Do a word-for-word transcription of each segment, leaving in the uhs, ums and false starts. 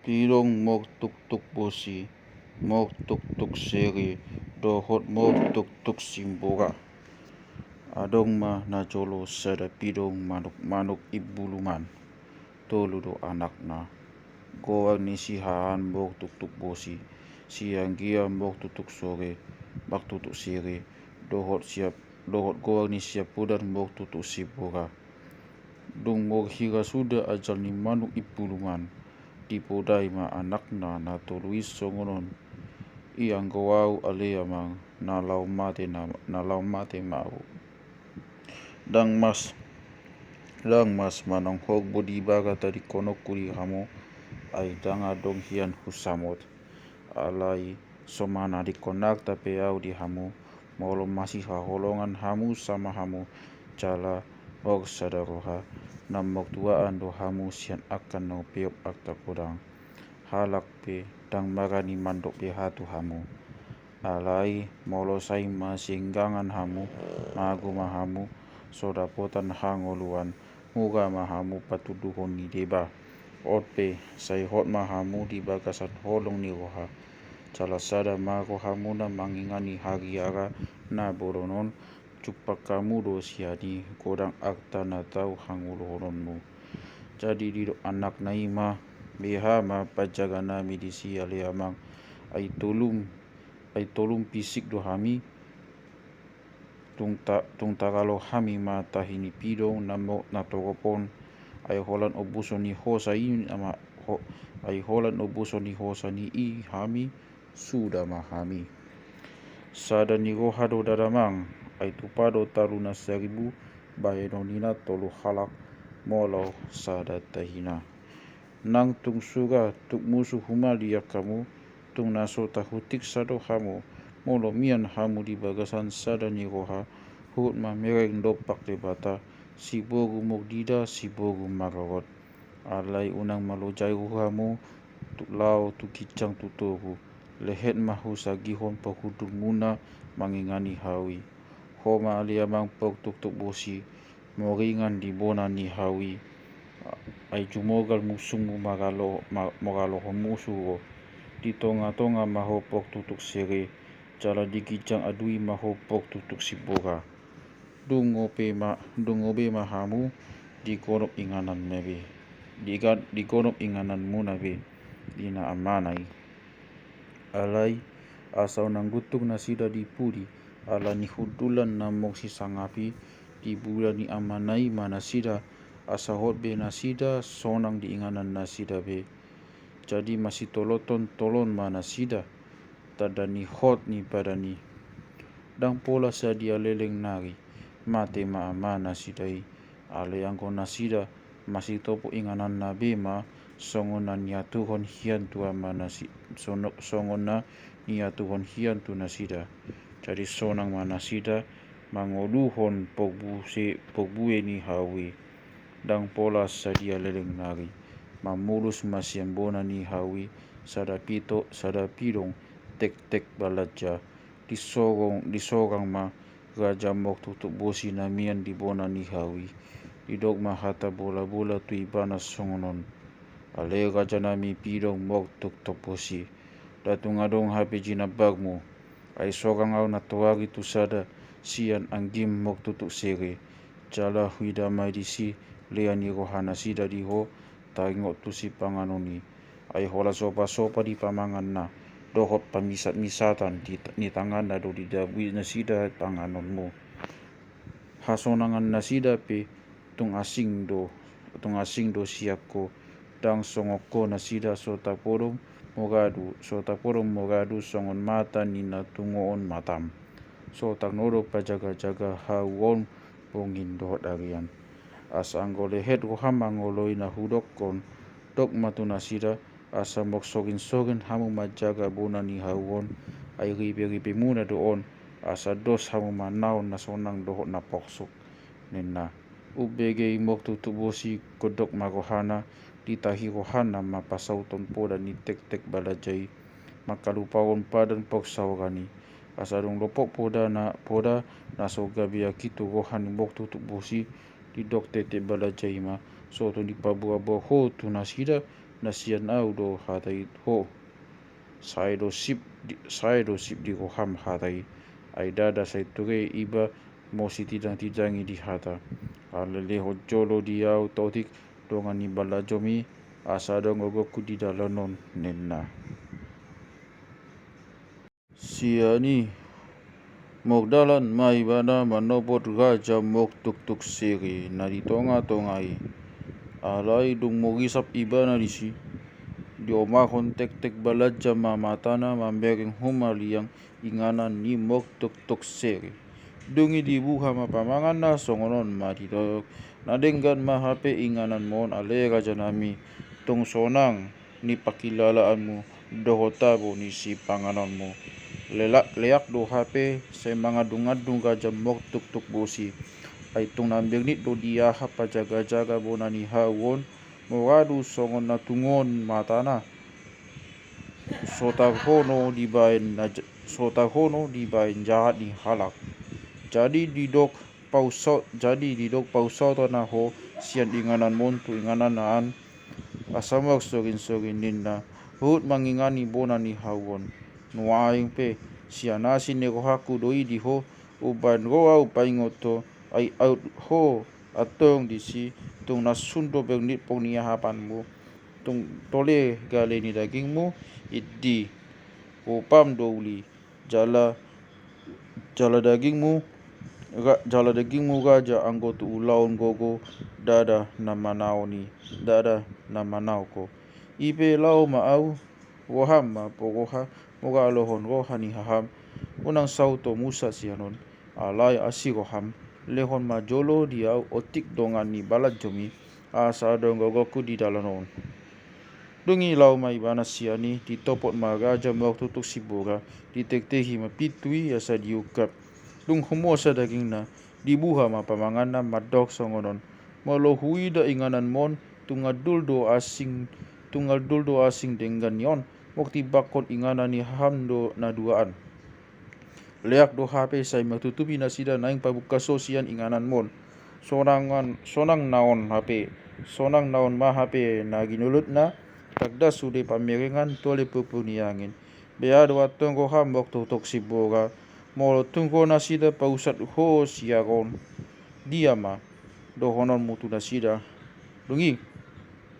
Pidong mok tuktuk bosi, mok tuktuk sere, dohot mok tuktuk simbora. Adong ma najolo sada pidong manuk-manuk imbuluman. Tolu do anakna. Goar ni si Haan mok tuktuk bosi, si Anggia mok tuktuk sore, mok tuktuk sere, dohot siap, dohot goar ni si Apodan mok tuktuk simbora. Dung mok hira suda ajal ni manuk imbuluman, dipodai ma anakna na tolu i songon on. I anggo au ale amang, na laho mate na, na laho mate ma au. Ndang mas, ndang mas manang hok bo di baga tadingkononku di hamu, ai ndang adong hian husamot. Alai so manadingkon arta pe au di hamu, molo masihaholongan hamu sama hamu, jala mok sada roha, na mok tuaan do hamu sian angka na upeop arta godang. Halak pe ndang marani mandok beha tu hamu. Alai molo sai masienggangan hamu, mago ma hamu, so dapotan hangoluan, mura ma hamu patunduhon ni deba. On pe, sai hot ma hamu di bagasan holong ni roha. Jala sada ma rohamuna mangingani hariara na bolon on, jumpang hamu do sian i godang arta na tau hangoluhononmu. Jadi didok anakna i ma, beha ma panjaganami disi ale amang, ai tolum, ai tolum pisik do hami, tung ta-, tung taralo hami ma tahi ni pidong na mo-, na torop on, ai holan ombuson ni hosa i ma ho-, ai holan ombuson ni hosa ni i hami, suda ma hami. Sada ni roha do damang, ai tupa do talu na saribu, bahenon ni na tolu halak, molo sada tahina. Nang tung suga tuk musu humaliang hamu, tung na so tahutiksa do hamu, molo mian hamu di bagasan sada ni roha, huhut ma mereng dompak Debata, siboru mok dida, siboru marorot. Alai unang malojai rohamu, tu lao tu ginjang tu toru, lehet ma husagihon pahundulmuna mangingani hau i. Ho ma ale amang pok tuktuk bosi, moringan di bona ni hau i. Ai jumogal musungmu maralo-, ma-, maralohon musu ro. Di tonga-tonga ma ho pok tuktuk sere, jala di ginjang adui ma ho pok tuktuk simbora. Dung ope ma, dung obe ma hamu, di gonop ingananmuna be. Di ga-, di gonop ingananmuna be, di na amana i. Alai, asa unang guntung nasida di pudi, ala ni hundulan na mok sisangapi, di bula ni amana i ma nasida, asa hot be nasida, sonang di inganan nasida be. Jadi masitolontolon ma nasida, tanda ni hot ni padan i. Ndang pola sadia leleng nari, mate ma ama nasida i. Alai anggo nasida, masitopo ingananna be ma, songon na niaturhon hian tu ama nasi-, sono-, songon na niaturhon hian tu nasida. Jadi sonang ma nasida, mangoluhon porbuse-, porbue ni hau i. Ndang pola sadia leleng nari, mamulus ma sian bona ni hau i, sada pito, sada pidong, tektek balanja, disorong, disorang ma, raja mok tuktuk bosi na mian di bona ni hau i, didok ma hata bola-bola tu ibana songon on. Ale rajanami pidong mok tuktuk bosi, nda tung adong hape jinambarmu, ai sorang au nantoari tu sada, sian anggim mok tuktuk sere, jala huida ma disi, lea ni roha nasida di ho, taringot tu sipanganon i. Ai holan sopa-sopa di pamanganna, dohot pamisat-misatan di, ni tanganna do didabui nasida panganonmu. Hasonangan nasida pe, tung asing do, tung asing do sian ho, ndang songon ho nasida so tapodom moradu, so tapodom moradu songon mata ni na tungoon matam. So tarnodo pajaga-jaga hau on, bongin dohot arian. Asa anggo lehet roham mangoloi na hudokkon, dok ma tu nasida, asa mok sorin-sorin hamu manjaga bona ni hau on, ai ripe-ripemuna do on, asa dos hamu manaon na sonang dohot na porsuk, ninna. Umbege i mok tuktuk bosi, gondok ma rohana, ditahi rohana ma pasauton poda ni tektek balanja i, mangkalupahon padan porsaoran i. Asa dung lompok poda na, poda na so gabe aki tu roha ni mok tuktuk bosi, didok tektek balanja i ma, so tung dipaboa-boa ho tu nasida, na sian ahu do hata i tu ho. Sai do sip di, sai do sip di roham hata i. Ai ndada sai ture iba mo sitidang-tidangi di hata. Alai lehon jolo di ahu tu otik dongan ni balajomi, asa adong gogoku di dalan on, ninna. Sian i, mardalan ma ibana manopot raja mok tuktuk sere na di tonga-tonga i. Alai dung marisap ibana disi, diomarhon tektek balaja ma matana mambereng humaliang inganan ni mok tuktuk sere. Dung i dibuha ma pamanganna songon on ma didok, na denggan ma hape ingananmon ale rajanami, tung sonang ni pangkilalaanmu dohot tabo ni sipanganonmu. Lelak leak do hape sai mangandung-andung raja mok tuktuk bosi. Ai tung na bernit do di aha pajaga-jaga bona ni hau on, mora do songon na tungon matana. So tarhono dibaen na j-, so tarhono dibaen jahat ni halak. Jadi didok pausot, jadi didok pausoton na ho sian ingananmon tu ingananna an, asa marsorin-sorin ninna, huhut mangingani bona ni hau on. Nuaeng pe, sian asi ni rohangku do i di ho, umbaen ro ahu paingot ho, ai aut ho antong disi, tung na sun do bernit pong ni ahapanmu, tung tole gale ni dagingmu, indi, rupam do uli, jala, jala dagingmu, ra-, jala dagingmu raja anggo tu ulaon gogo, ndada na manaon i, ndada na manaon ho. I pe laho ma ahu, roham ma pogoha, mora lohon roha ni haham, unang saut ho musa sian on. Alai asi roham, lehon ma jolo di ahu otik dongan ni balajomi, asa adong gogoku di dalan on. Dung i laho ma ibana sian i, ditopot ma raja mok tuktuk simbora, ditektehi ma pintu i asa diungkap. Dung humosa dagingna, dibuha ma pamanganna mandok songon on, molo huida ingananmon, tung andul do asing, tung andul do asing denggan ni on, mok timbangkon inganan ni haham do na duaan. Leak do hape sai mangtutupi nasida naeng pabungkas ho sian ingananmon. Sonangan, sonang na on hape, sonang na on ma hape na ginolotna, tangkas sude pamerengan tole purpur ni angin. Bea do antong roham mok tuktuk simbora, molo tung ro nasida pausat ho sian on. Dia ma dohononmu tu nasida? Dung i,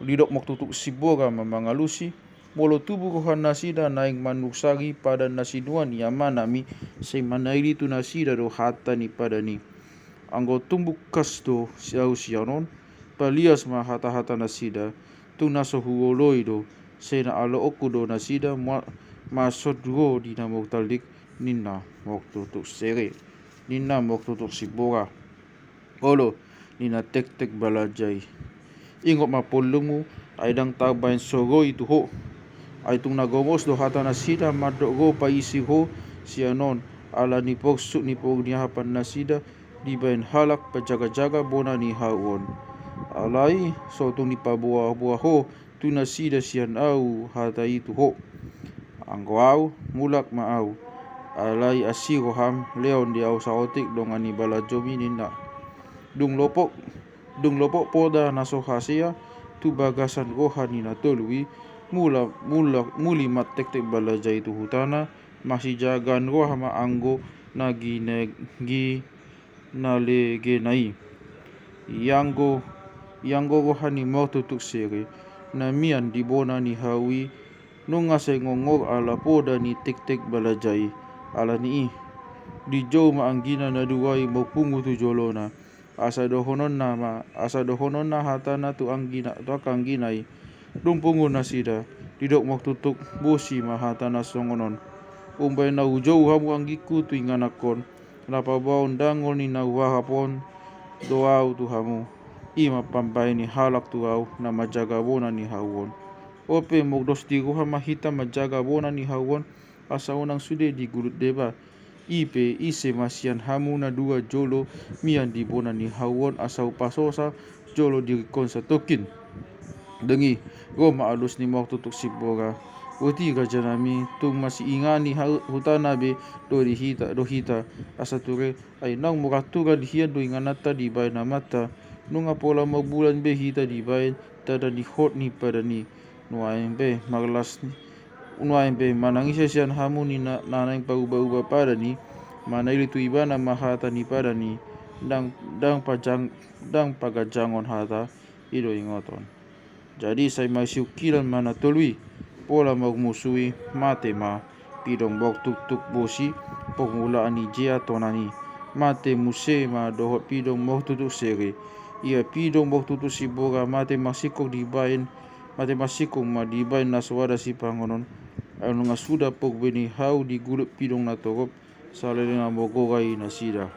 didok mok tuktuk simbora ma mangalusi, molo tubu roha nasida naeng manursari padan na sinuan ni amanami, sai manaili tu nasida do hata ni padan i. Anggo tung bungkas do si ahu sian on, palias ma hata-hata nasida, tung na so huoloi do, sai na aloonku do nasida ma-, masot ro di na mortallik, ninna mok tuktuk sere, ninna mok tuktuk simbora. Olo, ninna tektek balaja i. Ingot ma pollumu, ai ndang tarbaen so ro i tu ho. Ai tung na gomos do hata nasida mandok ro paisi ho sian on, ala ni porsuk ni poru ni ahapan nasida, dibaen halak pajaga-jaga bona ni hau on. Alai so tung dipaboa-boa ho tu nasida sian ahu hata i tu ho. Anggo ahu, mulak ma ahu. Alai asi roham, lehon di ahu saotik dongan ni balajomi, ninna. Dung lopok, dung lopok poda na so hasea tu bagasan roha ni na tolu i, mula, mula, muli ma tektek balaja i tu hutana, masijagaan roha ma anggo na gine-, gi-, na legena i. Ianggo, ianggo roha ni mok tuktuk sere, na mian di bona ni hau i, nunga sai ngongor ala poda ni tektek balaja i. Ala ni i, dijou ma anggina na dua i marpungu tu jolona. Asa dohononna ma, asa dohononna hatana tu anggina, tu angka anggina i. Dung pungu nasida, didok mok tuktuk bosi ma hatana songon on. Umbaen na hujou hamu anggingku tu inganangkon, na paboaon dangol ni na huarap on do ahu tu hamu. I ma pambaen ni halak tu ahu na manjaga bona ni hau on. On pe mok dos di roha ma hita manjaga bona ni hau on, asa unang sude digulut deba. I pe ise ma sian hamu na dua jolo mian di bona ni hau on asa hupasosa jolo diringkon satongkin. Dung i, ro ma alus ni mok tuktuk simbora. Boti rajanami, tung masiingani hau-, hutana be do di hita, do hita. Asa ture, ai naung maraturan hian do ingananta dibaen amanta. Nunga pola marbulan be hita dibaen tanda ni hot ni padan i. Nuaeng pe, marlas ni, nuaeng pe, manang ise sian hamu ni na, na naeng pauba-uba padan i, manailit tu ibana ma hata ni padan i, ndang, ndang pajang, ndang paganjangon hata i do ingoton. Jadi sai masiungkilan ma na tolu i, pola marmusui, mate ma, pidong mortuktuk bosi, pormulaan ni jea tonan i. Mate muse ma dohot pidong mortuktuk sere. Ia pidong mortuktuk sibora mate marsingkop dibaen, mate marsingkop ma dibaen na so ada sipanganon. Ai nunga suda porbue ni hau di guluk pidong na torop, saleleng na morgora i nasida.